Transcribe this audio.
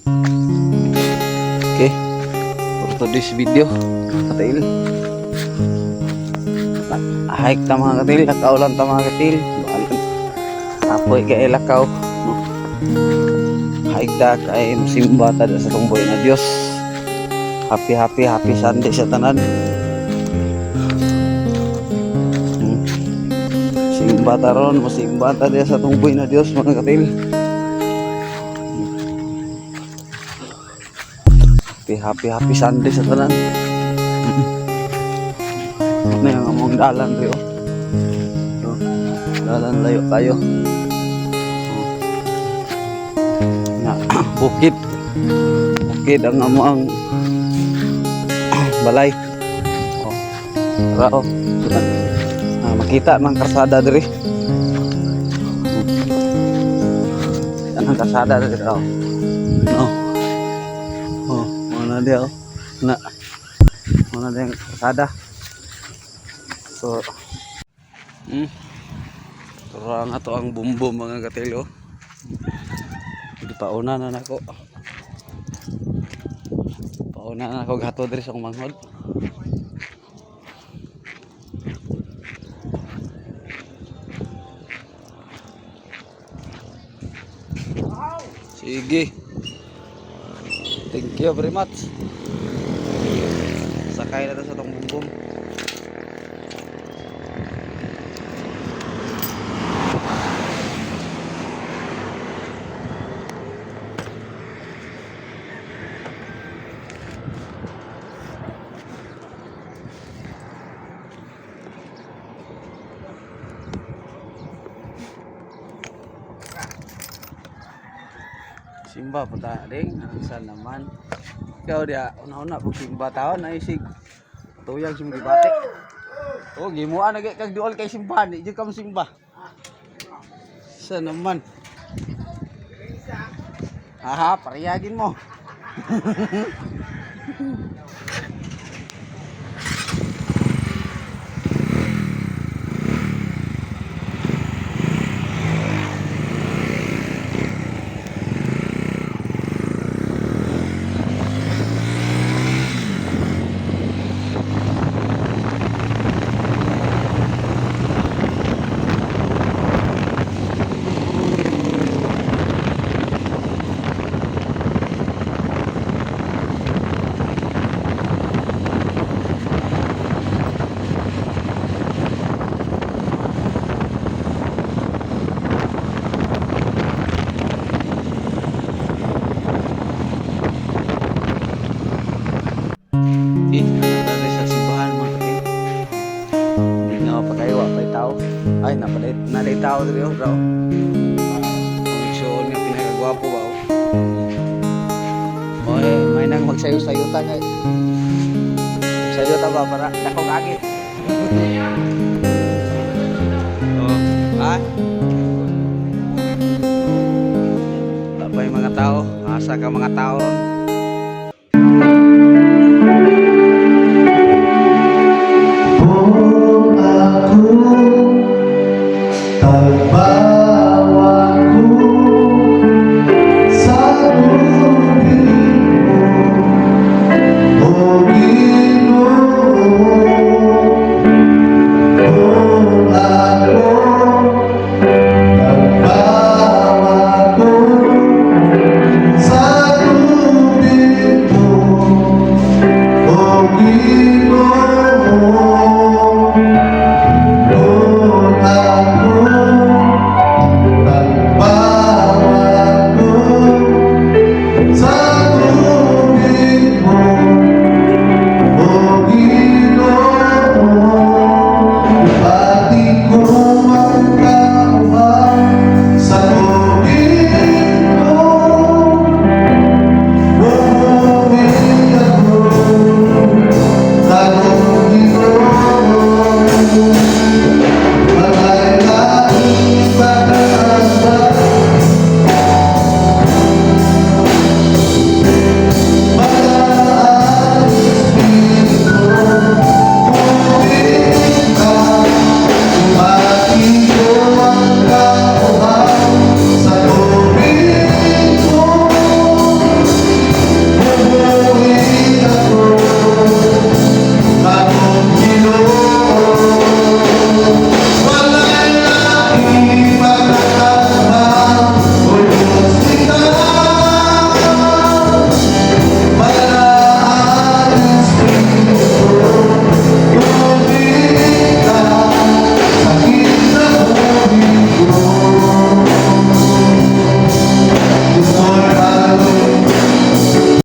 Okay. For today's video, katil. Hike ta, mga katil, lakaw lang ta, mga katil. Bahalan. Apoy kay lakaw. No? Hike ta kay musimba ta sa tungboy na Dios. Happy, happy, happy Sunday sa tanan. Simba ta ron, musimba ta diya sa tungboy na Dios, mga katil. Happy, happy, happy Sunday sa tanan. Ano yung among dalan rin, oh. Oh, dalan layo kayo. Oh. Nga, bukid. Bukid ang among balay. Oh. Tara, oh. Ah, makita man karsada diri. Ang karsada diri, oh. Oh. Oh, mana dia, oh. Na. Mana dia ang karsada. So, Tara nga to ang bumbum, mga katil, oh. Di pauna na nako. Pauna na ako gato diri sa akong manghod. Sige. Thank you very much. Sakay na to sa tong bumbum. Simba punta ding, isa naman. Ikaw dia, una-una pag simba taon ay sig tuyang sim gibati. Oh, gimuan na kag duol kay simbahan, di jud ka simba. Isa naman. Aha, parehagin mo. Eh, nandari sa simbahan, mga katil. Hindi nga mapakaiwa pa tao. Ay, napaday, naday tao diri, oh, bro. Koneksyon nga pinakagwapo ba, oh. Oy, may nang magsayo-sayo ta nga. Magsayo ta ba para dakong agi. Oh, ha? Wala pa yung mga tao. Asa ka mga tao ron?